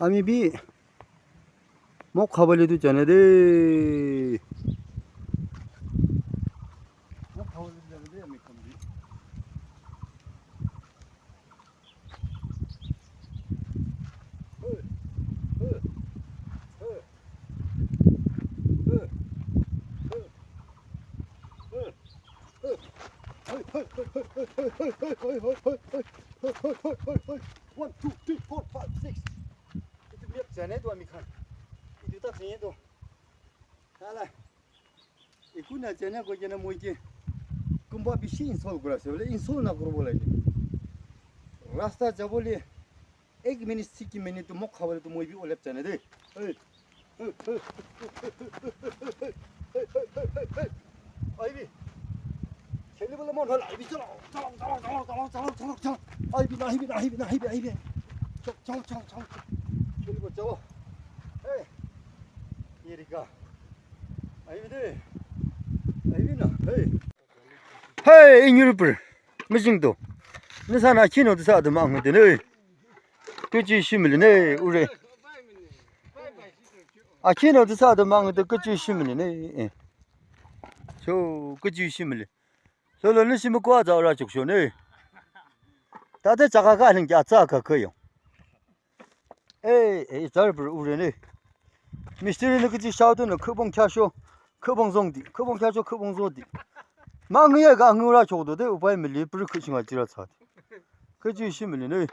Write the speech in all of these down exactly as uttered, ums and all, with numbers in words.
Ami bi mok khabole tu jane de. Mok khabole tu jane de ami khan bi. One, two, three, four, five, six. Itu biak jane tu ami khan. Itu tak jane tu. Hala. Eku na jane ko jane moi ke. Kumba bishi insult kura ase. Bole insult na kuribo lage. Rasta jabole ek minute, six minute tu mok khabole tu moi bi olep jane de. Hey. Aibi. Kheli bole mon hol. Aibi, chalo, chalo, chalo. Aibi, na, aibi, na, aibi, na, aibi, aibi. Chalo, chalo, chalo, chalo. Kheli bole chalo. Hey. Ye rika. Aibi de. Aibi na. Hey. Hey, inyurupur. Mijing to. Nisa na kino disa de mang de ne. Kuchi shimili ne, ure. Akino disa de mang de kuchi shimili ne. So, kuchi shimili. Lolo ni shimi kwa za ora chuk sho ne. Ta de chaka ka ling kya cha ka ka yo. Eh, eh, tar bur ure ne. Mistiri ne kuchi shao de no kubong kya sho. Kubong zong di. Kubong kya sho, kubong zong di. Mang ye ga ngura chok do de upai mili pur kuchi nga jira cha. Kuchi shimili ne.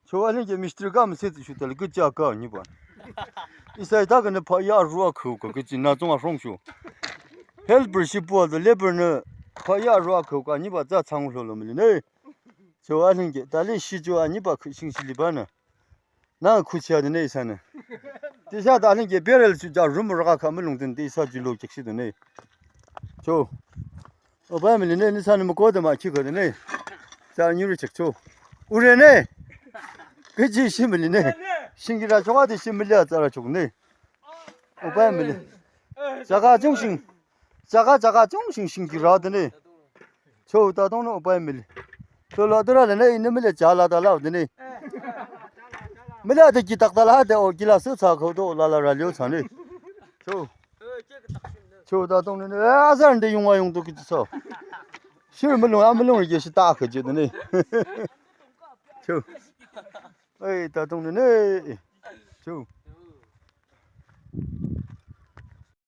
Cho ani ke mistri ka mse ti shu tali ke cha ka ni ba. Isai ta ka ne pha ya ru a khu ka ke chi na zong a rong shu. Helper shi pu a de labor ne pha ya ru a khu ka ni ba za chang lo lo mi ne. Cho ani ke ta li shi cho ani ba khu sing shi li ba na. Na khu cha de ne sa ne. Ti sa ta ani ke berel chu ja rum ra ka ma lung den ti sa ji lo chik shi de ne. Cho. Oba mi ne ni sa ne mo ko de ma chi ko de ne. Sa nyu ri chik cho. Ure ne. Ke ji shi mi ne. Shingi ra cho ga de shi mi le za ra chuk ne. Oba mi ne. Jaga chung shing. Jaga jaga chung shing shingi ra de ne. Cho ta dong no oba mi ne. Cho la de ra le ne ni mi le ja la da la de ne. Mi le de ki tak da la de o ki la su cha ko do la la ra liu cha ne. Cho. Cho ta dong ne. Eh, azan de yung wa yung do ki so. Shi mi long, mi long ye shi ta ke ji de ne. Cho. Ai, ta dong ne ne. Cho.